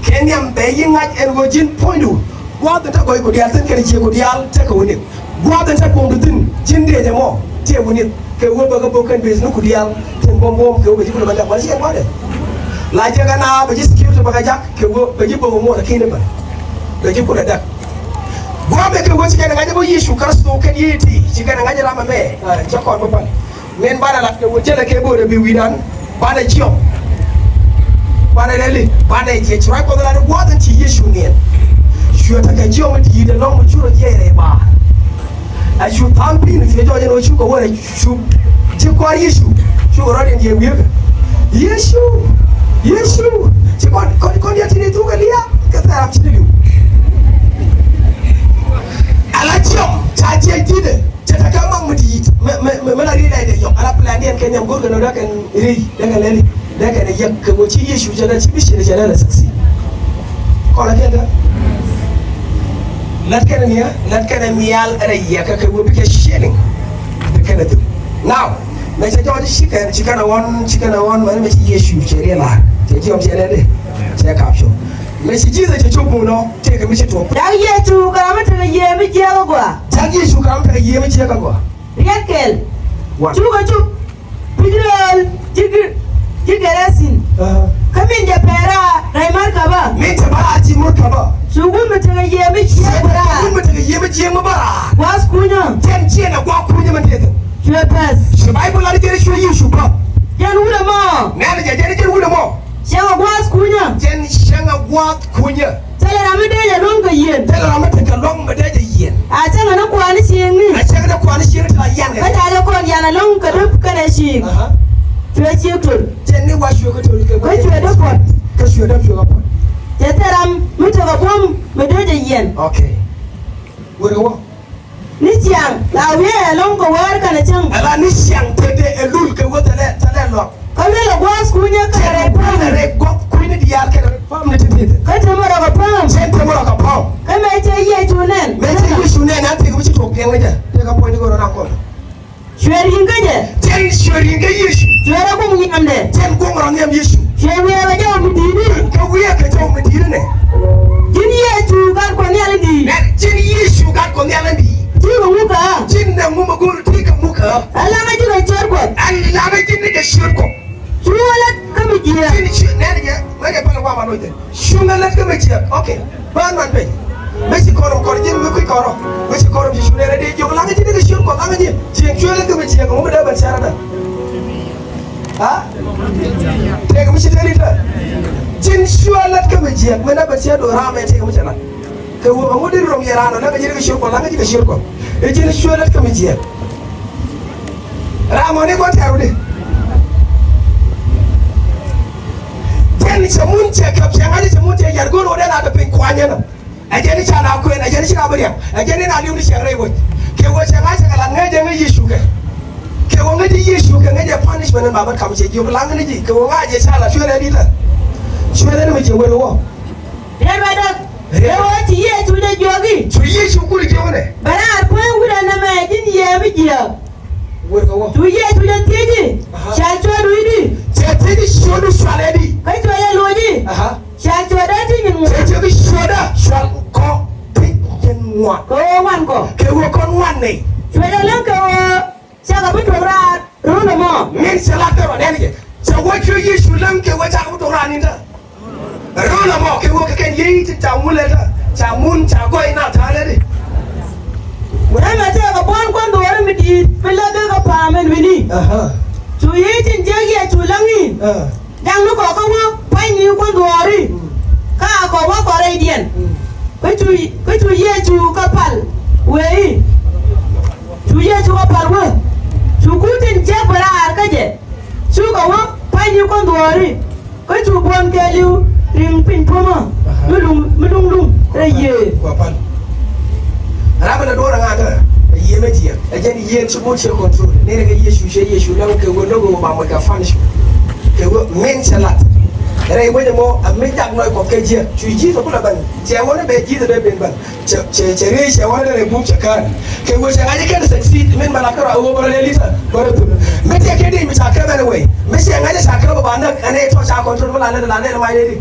Kɛ nhiam bɛ yi ŋa̱c ɛn ɣöö ji̱n puɔ̱nydu. Gua̱a̱th in te gɔɔyku diaal thi̱n kɛnɛ ciëëku diaal tekɛ wä ni̱th. Gua̱a̱th in te buɔ̱mdu thi̱n ji̱n diec ɛmɔ tëë wä ni̱th kɛ wä bɛ kɛ bo̱k kɛn business ku diaal tin buɔ̱m buɔ̱m kɛ wä bɛ ji̱ kulɛ bɛ däk wala ciɛn gua̱a̱dɛ. La jiäk ɛna bɛ ji̱ security bɛ kɛ jak kɛ wä bɛ ji̱ bo̱k ɛmɔ lakin bɛ bɛ ji̱ kulɛ däk. Gua̱a̱th in kɛ wä ci kɛn ɛ ŋa̱c ɛ bä Yecu Kritho kɛn yiëë ti ci kɛn ɛ ŋa̱c ɛ ram ɛmɛ. Cä kɔn bä päl. Min banɛ lat kɛ wä jälɛ kɛ bo̱o̱rɛ bi wi̱i̱dan. Banɛ jiɔk. Banɛ lɛli. Banɛ jiɛc ruac Kuɔth lat i̱ gua̱a̱th in ci Yecu niɛn. Cuɛ tekɛ jiɔk mi di̱i̱t ɛlɔ̱ŋ mi cu rɔ jiɛc rɛy baar. A cu tha̱a̱ŋ pi̱i̱n cuɛ jɔɔc ɛn ɣöö cukɛ wä rɛy cu ji̱ kɔaar Yecu. Cukɛ rɔ̱t in jiɛc wi̱i̱kä. Yecu. Yecu. Ci kɔn kɔn kɔn yɛ ti̱ni thukɛ lia̱a̱ kɛ thɛɛr ram ci ni li̱w. Ala jiɔk ca jiɛc di̱i̱tɛ. Cɛ tekɛ maŋ mi di̱i̱t mi, mi, mi, mi la ri̱i̱t lɛy dee yɔk ala plan diɛn kɛ nhiam go̱rkɛ nɔ dee kɛn ri̱i̱ dee kɛn lɛli dee kɛn yɛk kɛ wä ci Yecu cɛ dee ci mission cɛ dee lɛ succeed. Kɔn a kɛn dee lät kɛn nia lät kɛn nhial ɛn a yɛk kɛ wä bikɛ shilling. Bi kɛn a dhuk. Now mɛ cɛ jɔɔc ci kɛn ci kɛn a ɣɔn ci kɛn a ɣɔn mɛ ni mɛ ci Yecu cɛ riɛl a cɛ jiɔk cɛ dee dee cɛ kap cɔ. Mɛ ci Jesus cɛ cop mun ɔ tëëkɛ mi ci tuɔk. Cak Yecu kɛ ram mi tekɛ yiëë mi jiääk a gɔaa. Cak Yecu kɛ ram mi tekɛ yiëë mi jiääk a gɔaa. Riɛk kɛl. Wan. Cukɛ cuk. Pi̱c rööl ji̱ Gɛ-, ji̱ Gɛrɛsin. Kä min jɛ pɛɛra rɛy markabä. Min te bä raar ji̱ markabä. Cu wut mi tekɛ yiëë mi jiääk bä raar. Wut mi tekɛ yiëë mi jiääk mi bä raar. Gua̱a̱th kunyä. Jɛn jiɛn ɛ gua̱a̱th kunyä mi tëëkɛ. Cuɛ päth. Cuɛ Bayböl lat jɛn cuɛ Yecu päth. Jɛn wut ɛmɔ. Nɛn jɛ jɛn jɛn wut ɛmɔ. Cäŋɛ gua̱a̱th kunyä. Jɛn cäŋɛ gua̱a̱th kunyä. Thilɛ ram mi dee jɛ luäŋ kɛ yieen. Thilɛ ram mi tekɛ luäŋ mi dee jɛ yieen. A cäŋɛ ni kua̱r ni cieŋni. A cäŋɛ ni kua̱r ni cieŋni ti la yan kɛ. Kä ca jɛ kɔn yan ɛlɔ̱ŋ kɛ döp kɛnɛ ciik. Aha. Cuɛ ciik to̱l. Jɛn ni wa cuɛ kɛ to̱l kɛ. Kä cuɛ dee puɔ̱t. Kä cuɛ dee cuɛ kɛ puɔ̱t. Cɛ thilɛ ram mi tekɛ buɔ̱m mi dee jɛ yieen. Okay. Wër kɛ wä. Ni ciaŋ la wiee ɛlɔ̱ŋ kɛ wäär kɛnɛ cäŋ. Ala ni ciaŋ te dee ɛ lul kɛ wä thilɛ thilɛ luaak. Kä luelɛ gua̱a̱th kunyä kɛnɛ rɛy päm. Rɛy gua̱a̱th kunyä diaal kɛnɛ rɛy päm ni ti dieth. Kä te mɛ rɔ kɛ päm. Cɛn te mɛ rɔ kɛ päm. Kä mɛ cɛ Yecu nɛn. Mɛ cɛ Yecu nɛn a tëëk mi ci tuɔɔk diɛŋ ni jɛ tëëk a puɔ̱ny ni kɛ rɔ na kɔn. Cuɛ ri̱i̱ŋ kä jɛ. Jɛn cuɛ ri̱i̱ŋ kä Yecu. Cuɛ rɔ guŋ nhiamdɛ. Jɛn guŋ rɔ nhiam Yecu. Cuɛ wiɛɛr kɛ jɔw mi di̱i̱t ni. Kä wiɛɛr kɛ jɔw mi di̱i̱t ni. Ji̱n Yecu gat Kuɔth Nhial in di̱i̱t. Nɛ, ji̱n Yecu gat Kuɔth Nhial in di̱i̱t. Ji̱n kɛ ŋukä. Ji̱n nɛ ŋu mɛ go̱o̱r ti kɛ ŋukä. Ɛn laŋä ji̱n kɛ ciöt Kuɔth. Ɛn laŋä ji̱n ni kɛ ciöt Kuɔth. Cu wä lät kä mi jiääk. Ji̱n ciöt nɛ ni jɛ. Mɛ jɛ pɛlɛ wa ma lɔcdɛ. Cuŋä lät kä mi jiääk. Okay. Bä nɔn piny. Mi ci kɔn rɔ kɔn ji̱n mi kui̱ kɔn rɔ. Mi ci kɔn rɔ mi ci cu nɛn a dee jiök laŋä ji̱n ni kɛ ciöt Kuɔth laŋä ji̱n. Ji̱n cuɛ lät kä mi jiääk ŋu mi dee bɛn cɛrɛ dä. Ha? Tëëk mi ci tëë ri tɛ. Ji̱n cuɛ lät kä mi jiääk mi dee bɛn cɛrɛ dɔ ram ɛ tëëk mi cɛ lat. Kɛ ɣöö ɛŋu dee rom yɛ raan ɔ laŋä ji̱n ni kɛ ciöt Kuɔth laŋä ji̱n kɛ ciöt Kuɔth. Ɛ ji̱n cuɛ lät kä mi jiääk. Ram ɔ ni gua̱n tɛ̈r wä di. Jɛn cɛ mun cɛ käp cɛ ŋa̱c cɛ mun cɛ yar go̱o̱r wä dee la dee piny kuanyɛ nɔ. Ɛ jɛn i̱ ca la kuën, ɛ jɛn i̱ ci la bi riɛm, ɛ jɛn i̱ na li̱w ni ciɛŋ rɛy wec. Kɛ ɣöö cɛ ŋa̱c cɛ kɛ la ŋäc jɛ ŋäc Yecu kɛ. Kɛ ɣöö ŋäc jɛ Yecu kɛ ŋäc jɛ punishment in ba bät kam cɛ jiök laŋ ni ji̱. Kɛ ɣöö ŋa̱c jɛ ca la cuël ɛ di̱t ɛ. Cuël ɛ ni mi cɛ wël wä. Riɛt bɛ däk. Riɛt. Kɛ ɣöö ci Yecu jɛ jiök i̱. Cu Yecu kul jiök inɛ. Bɛ raar puɔ̱ny wut ɛn ɛmɛ ji̱n yiëë mi jiääk. Wër kɛ wä. Cu Yecu jɛ thiec i̱. Aha. Ca cuɔ̱ɔ̱du i̱di. Cɛ thiec i̱ cuɔ̱ɔ̱du cual ɛ di. Kä cuɛ jɛ loc i̱. Aha. Ca cuɛ dee ti nyin ŋuan. Cɛ cɛ bi cuɛ dee cual kɔ ti nyin ŋuan. Kɛ ɣöö ŋuan kɔ. Kɛ ɣöö kɔn ŋuan ni. Cuɛ jɛ läŋ kɛ ɣöö Cakɛ bi tuɔk raar ro̱l ɛmɔ. Min cɛ lat kɛ rɔ nɛn jɛ. Cɛ wä cuɛ Yecu läŋ kɛ wä cakɛ bi tuɔk raar ni̱n tä. Ro̱l ɛmɔ kɛ wä kɛ kɛn yiey ti ca ŋun lɛ tä. Ca mun ca gɔy na ta̱a̱ lɛ di. Wee mɛ tëëkɛ buɔ̱n kuɔn dhuɔ̱ɔ̱ri mi di̱i̱t mi lɛ bikɛ pa̱a̱m ɛn wi̱ni. Aha. Cu yiey tin jiäk Yecu läŋ i̱. Ah. Jaŋni kɔ kä wä pa̱nyni kuɔn dhuɔ̱ɔ̱ri. Mm. Kä a kɔ wä kɔ rɛydiɛn. Mm. Kä cu, kä cu Yecu kä pal wee i̱. Cu Yecu kä pal wä. Cu kuth tin jiäk bi raar kä jɛ. Cukɛ wä pa̱nyni kuɔn dhuɔ̱ɔ̱ri. Kä cu buɔ̱n kɛɛliw ri̱ŋ piny tuɔ̱mä. Aha. Mi luŋ, mi luŋ luŋ rɛy yiëë. Kua pal. Rap in a duɔ̱ɔ̱r aŋa kä a yiëë mɛ jiɛk. Ɛ jɛn yiëë ci bot ciɛ control. Ni rɛ kɛ Yecu, ciɛ Yecu lɛ kɛ wä lo̱k wä ba mɔc kɛ punish. Kɛ wä min cɛ lat. Rɛy wec ɛmɔ a mi jak nɔy kɔk kɛ jiɛk. Cu ji̱ tɔ kulɛ bän. Cɛ wä ni bɛ ji̱ tɔ bɛ ben bän. Cɛ, cɛ, cɛ riey cɛ wä ni rɛy buk cɛ kään. Kɛ wä cɛ ŋa̱c kɛn succeed min bä la kärɔa wä bä rɔ lɛ li̱tä bä rɔ thul. Mi tiɛ kɛ di mi ca kɛ bɛ ni wei. Mi cɛ ŋa̱c ca kɛ bä ba näk ɛn ɛ tɔ ca control mi la lɛ la lɛ ma yɛ di.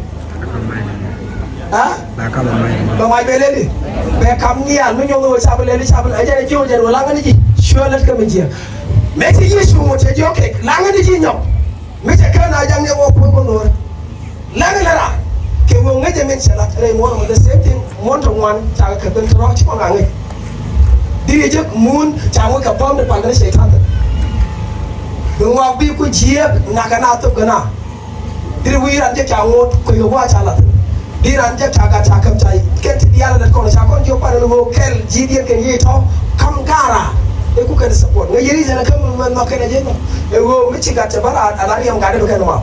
Ha? Bɛ mac bɛ leli. Bɛ kam nhial mi nyuɔth ɣöö ca bi leli ca bi lɛ jɛn ji̱ ɣöö jɛn ɣöö laŋä ni ji̱. Cuɛ lät kä mi jiäk. Mëë ti Yecu ŋot cɛ jiɔk kɛ laŋä ni ji̱ nyɔk. Mi cɛ kän a jaŋ ni ɣöö kuäär kɔn ɣöö. Laŋä lɛ raar. Kɛ ɣöö ŋäcɛ min cɛ lat rɛy muɔ̱ɔ̱n ɣöö the same thing muɔ̱ɔ̱n tɔ ŋuan ca kɛ ben tɔrɔ ci kɔn a ŋäc. Diri jek mun ca ŋuc kɛ bom di pal kɛ cɛytan. Bi ŋuak bi ku jiääk nakɛ na thop kɛ na. Diri wi̱i̱ ran jek ca ŋot kuec kɛ gua̱a̱ ca lath. Diri ran jek ca gat ca käp ca kɛn ti diaal lat kɔn ca kɔn jiök pan ni ɣöö kɛl ji̱ diɛn kɛn yiëë tɔ̱ kam ga̱a̱ra. Ɛ ku kɛn support ŋäc yeri jɛn kä mi mɛn nhɔk kɛn ɛ jek nɔ. Ɛ ɣöö mi ci gat cɛ bä ran ala riɛm gat ɛ bi kɛn ŋuak.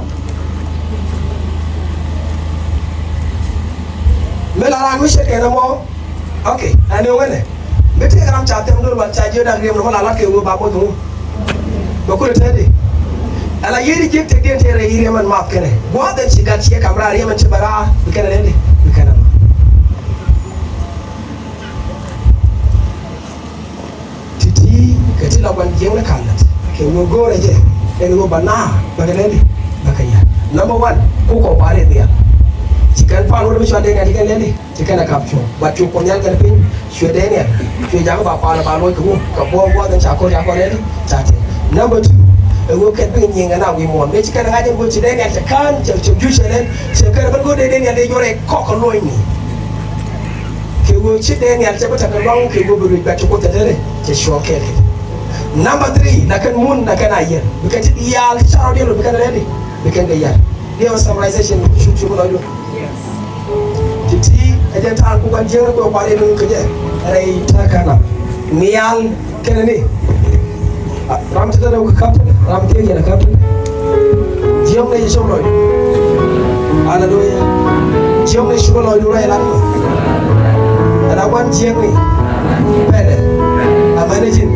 Mi la raan mi ce̱tkɛ nɔmɔ. Ok, ɛ ni ɣöö ŋänɛ mi tëëk ram ca thɛm do̱r wal ca jiök dak riɛm nɔmɔ la lat kɛ ɣöö ba moc kɛ ŋu. Bɛ kulɛ tɛth di. Ala yiëëdi jiäk tëkdiɛn tëë rɛy riɛm ɛn math kɛnɛ gua̱a̱th ɛn ci gat ciɛ kam raar riɛm ɛn ci bɛ raar bi kɛnɛ nɛn di bi kɛnɛ ma. Ti̱ti̱ kɛ ti la gua̱n jiäkni ka̱n lät kɛ ɣöö go̱o̱rɛ jɛ ɛn ɣöö ba naar bɛ kɛ nɛn di bɛ kɛ yär. Number one, ku kɔ pa̱a̱r in dhial. Ci kɛn pa̱a̱r wä mi cuan dee nɛn di kɛ nɛn di. Ci kɛn a kap cuɔ̱ɔ̱ŋ, but cu Kuoth Nhial kɛn piny, cuɛ Daniel, cuɛ jakä ba pa̱a̱l ba luɔc kɛ wu, kɛ buɔ̱ɔ̱k gua̱th in ca ko̱r ca kɔn rɛl, ca tɛth. Number two, ɛ ɣöö kɛn piny nyiŋ ɛn a wi̱i̱ muɔ̱ɔ̱n. Mëë ci kɛn a ŋa̱c ɛn ɣöö ci Daniel cɛ ka̱n, cɛ, cɛ juc cɛ lɛl, cɛ kɛn ben go̱o̱r dee Daniel dee juɔr ɛ kɔk kɛ luɔ̱nyni. Kɛ ɣöö ci Daniel cɛ bi tekɛ lua̱ŋ kɛ ɣöö bi ruec bɛ̈t ci Kuoth cɛ tetdɛ, cɛ cuɔ̱ɔ̱ŋ kɛɛl kɛ. Number three, la kɛn mun, la kɛn a yiɛn. Bi kɛn ti diaal, ti ca rɔ̱ diɛn, bi kɛn rɛl di, bi kɛn kɛ yär. Diɛ wä summarization, cu, cu, cu, lɔcdu. Ti̱ti̱ ɛ jɛn ta̱a̱ kuk an jiäkni kuɛ kua̱r in kä jɛ rɛy ta̱a̱ ka̱n a nhial kɛnɛ ni. Ah, ram ti tɛn ɛ wä kä captain, ram ti ɛ yɛn ɛ captain. Jiäkni jɛ cop lɔcdu. Aleluya. Jiäkni cupɛ lɔcdu rɛy lat. Ɛn a gua̱n jiäkni. Pɛlɛ. Amäni ji̱n.